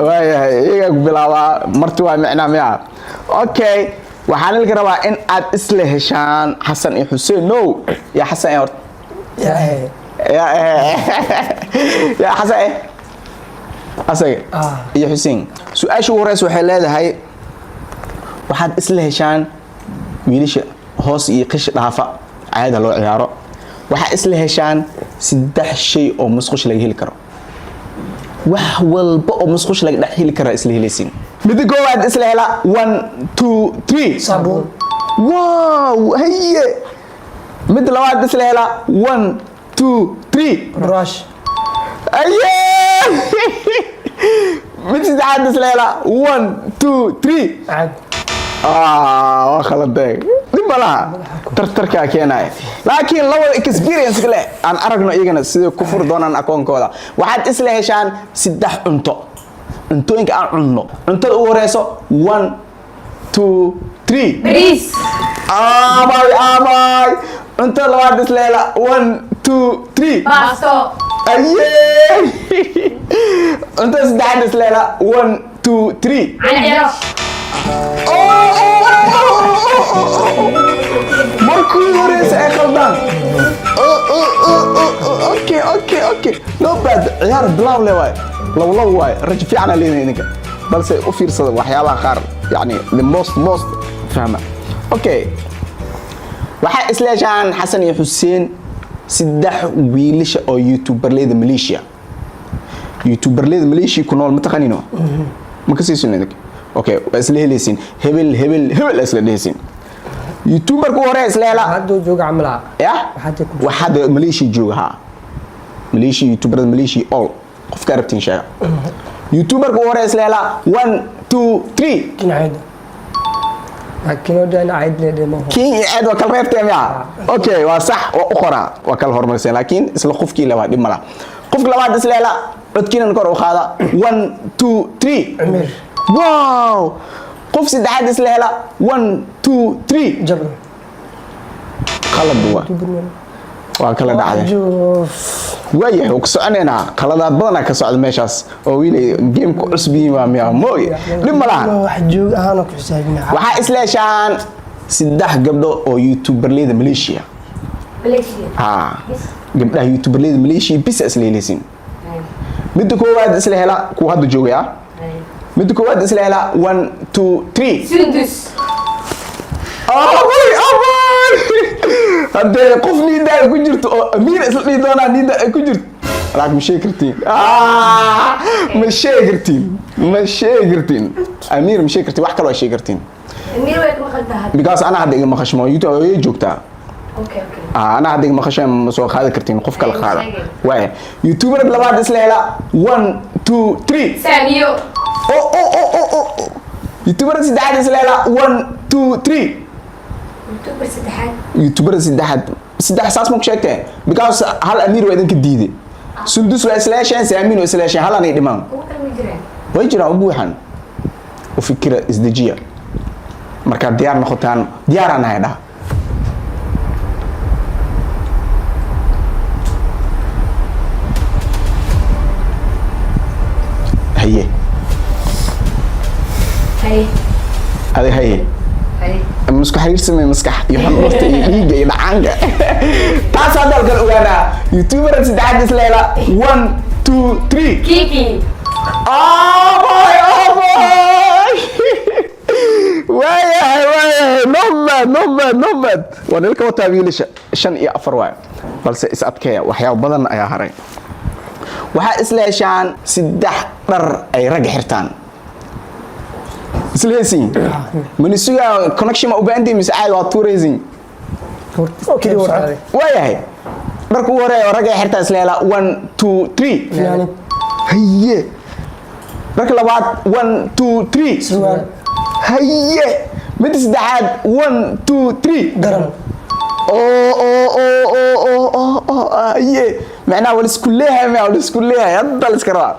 Waayahay, iyagaa ku bilaabaa marti waa micnaa miya. Okay, waxaan ilka rabaa in aad isla heshaan Xasan iyo Xuseen. No, yaa Xasan eh horta? Yaa eh, yaa Xasan eh, asaga iyo Xuseen. Su-aasha ugu horeysa waxay leedahay: waxaad isla heshaan wiilasha hoos iyo qish dhaafa, caada loo ciyaaro. Waxaad isla heshaan saddex shay oo musqush laga heli karo. Wax walba oo musqush laga dhex heli kara isla helaysiin. Midda koowaad isla hela: one, two, three. Saabuun. Wow, haye. Midda labaad isla hela: one, two, three. Brush. Haye. Mid saddexaad isla hela: one, two, three. Caag. Ah, waa khaladee, dhib ma laha, tartarkaa keenaya, laakiin labada experience leh aan aragno iyagana siday ku furi doonaan akoonkooda. Waxaad isla heshaan saddex cunto, cuntooyinka aan cunno. Cuntada ugu horeyso: one, two, three. Bariis. Amay, amay. Cuntada labaad isla hela: one, two, three. Baasto. Aye. Cuntada saddexaad isla hela: one, two, three. Canjero. Markuu horeysa ay khaldaan. Okay, no bad. Ciyaar bilaab le waay, labo labo waay. Rajo fiicanaa leedahay idinka, balse u fiirsada waxyaabaha qaar, yani the most fahma. Okay, waxaa isla heshaan Xasan iyo Xuseen saddex wiilasha oo youtuberleyda Malaysia, youtuberleyda Malaysia ku nool. Ma taqaaniino? Ma ka siisin idinka? Okay, waa isla helaysiin. Hebel, hebel, hebel isla dhehaysiin. Youtuberka u hore isla hela. Hadduu jooga camalaa. Ya. Waxaad ku wax hadda Malaysia jooga, ha, Malaysia, youtuberada Malaysia all, qofka rabtiin sheega. Youtuberka u hore isla hela: one, two, three. Dhinacayda laakiin oo dhan cayd leedhe ma. King iyo ceed waa kala reebtee miya? Okay, waa sax, waa u qoraa, waa kala horumariseen, laakiin isla qofkii le waa dhib mala. Qofka labaad isla hela, codkiinan kor u qaada: one, two, three. Cumir. Wow. Qof saddexaad isla hela: one, two, three. Jabro. Qalad waa, waa kala dhacday. Waayahay, waa ku soconaynaa. Qaladaad badanaa ka socda meeshaas oo wiilay gameka cusub yihiin waa miya mooye, dhib ma laha. Wax joog ahaan ku xisaabina. Waxaa isla heshaan saddex gabdho oo youtuberleyda Malaysia. Malaysia. Ha, gabdhaha youtuberleyda Malaysia bisa isla helaysiin. Midda koowaad isla hela, kuwa hadda joogaya. Midda koowaad isla hela: one, two, three. Sundus. Amay, amay. Haddee qof niida ay ku jirto oo Amiira isla dhihi doonaa, niida ay ku jirto, laakiin ma sheegi kartiin. Ah, ma sheegi kartiin, ma sheegi kartiin Amiir, ma sheegi kartiin. Wax kale waa sheegi kartiin. Amiir way ka maqan tahay. Because ana hadda iga maqashmo YouTube way joogtaa. Okay. Ah, ana hadda iga maqasho, ma soo qaadi kartiin, qof kale Ay, qaada. sheegay. Waaya, youtuber labaad isla hela: one, two, three. Saamiyo. Oh, oh, oh, oh, oh. Youtuber saddexaad isla hela: one, two, three. YouTuber saddexaad. Youtuber saddexaad, saddex saas ma ku sheegteen? Because hal Amiir waa idinka diiday, Sundus waa isla hesheen, Saamiin waa isla hesheen, hal anay dhimaan. Kuwa kale ma jiraan? Way jiraan, u buuxan. U fikira, isdejiya. Markaad diyaar noqotaan, diyaaraan nahay dhaha. Haye. Hay. Adig haye. Hay. Masku xiriirsamay maskax iyo xundhurta iyo dhiigga iyo dhacaanka. Taas hadda kala ogaanaa. Youtuber saddexaad isla hela: one, two, three. Kiki. Oh boy, oh boy. Waayahay, waayahay. No bad, no bad, no bad. Waa nilka wataa wiilasha, 5 iyo 4 waay, balse is adkeeya, waxyaabo badan ayaa haray. Waxaa isla heshaan saddex dhar ay ragga xirtaan. Isla heysiin manisuga connection ma u baahantihin mise caadi waa tuuraysiin? Keli warcad. Waayahay, dharka ugu horeeya oo ragga ay xirtaan isla helaa: one, two, three. Funaanad. Haye. Dharka labaad: one, two, three. Surwaal. Haye. Midda saddexaad: one, two, three. Garan. Oo oo oo oo oo oo oo. Haye, macnaha waa la isku leeyahay, ma waa la isku leeyahay? Hadda la iska rabaa.